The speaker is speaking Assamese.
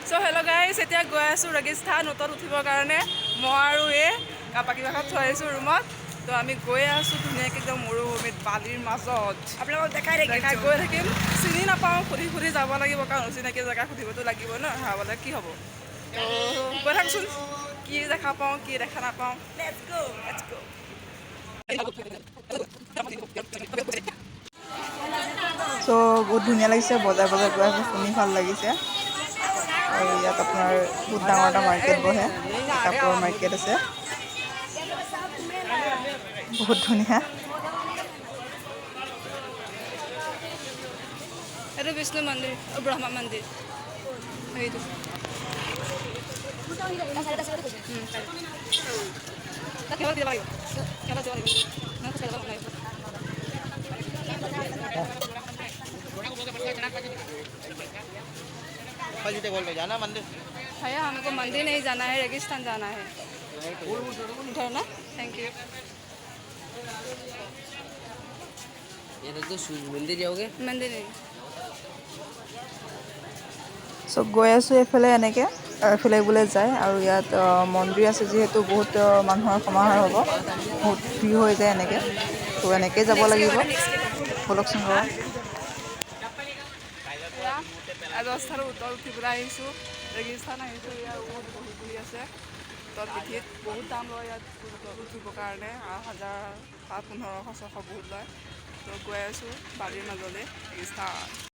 চ' হেল্ল' গাইজ, এতিয়া গৈ আছোঁ ৰেগিস্তান উটত উঠিবৰ কাৰণে। মই আৰু এই পাকিবাসত থৈ আহিছোঁ ৰুমত। তো আমি গৈ আছোঁ ধুনীয়াকৈ একদম মৰুভূমিত বালিৰ মাজত। আপোনালোকক দেখাই দেখাই গৈ থাকিম। চিনি নাপাওঁ, সুধি সুধি যাব লাগিব, কাৰণ অচিনাকি জেগা সুধিবতো লাগিব ন, হেৰাবলৈ কি হ'ব। তো গৈ থাকোঁচোন, কি দেখা পাওঁ কি দেখা নাপাওঁ। Let's go. Let's go. চ' বহুত ধুনীয়া লাগিছে, বজাৰ বজাৰ গৈ আছে, শুনি ভাল লাগিছে। আৰু ইয়াত আপোনাৰ বহুত ডাঙৰ এটা মাৰ্কেট বহে, কাপোৰৰ মাৰ্কেট আছে, বহুত ধুনীয়া। এইটো বিষ্ণু মন্দিৰ, ব্ৰহ্মা মন্দিৰ সেইটো। তাত কিবা দিব লাগিব, কিবা দিব লাগিব, নহ'লে খোজকাঢ়ি যাব লাগিব। जाना मंदिर। भैया, हमको मंदिर नहीं जाना है, रेगिस्तान जाना है उधर ना। Thank you. ये तो सूर्य मंदिर जाओगे? मंदिर नहीं। চ' গৈ আছোঁ এইফালে এনেকৈ, এইফালে বোলে যায়। আৰু ইয়াত মন্দিৰ আছে যিহেতু বহুত মানুহৰ সমাহাৰ হ'ব, বহুত ভিৰ হৈ যায় এনেকৈ। ত' এনেকৈয়ে যাব লাগিব। ব'লকচোন বাৰু। এয়া ৰাজস্থানৰ উটত উঠিবলৈ আহিছোঁ, ৰেগিস্তান আহিছোঁ। ইয়াত উট বহি বহি আছে উটত পিঠিত। বহুত দাম লয় ইয়াত উটত উঠিবৰ কাৰণে, 1000 বা 1500, 600 বহুত লয়। তো গৈ আছোঁ বালিৰ মাজলৈ ৰেগিস্তান।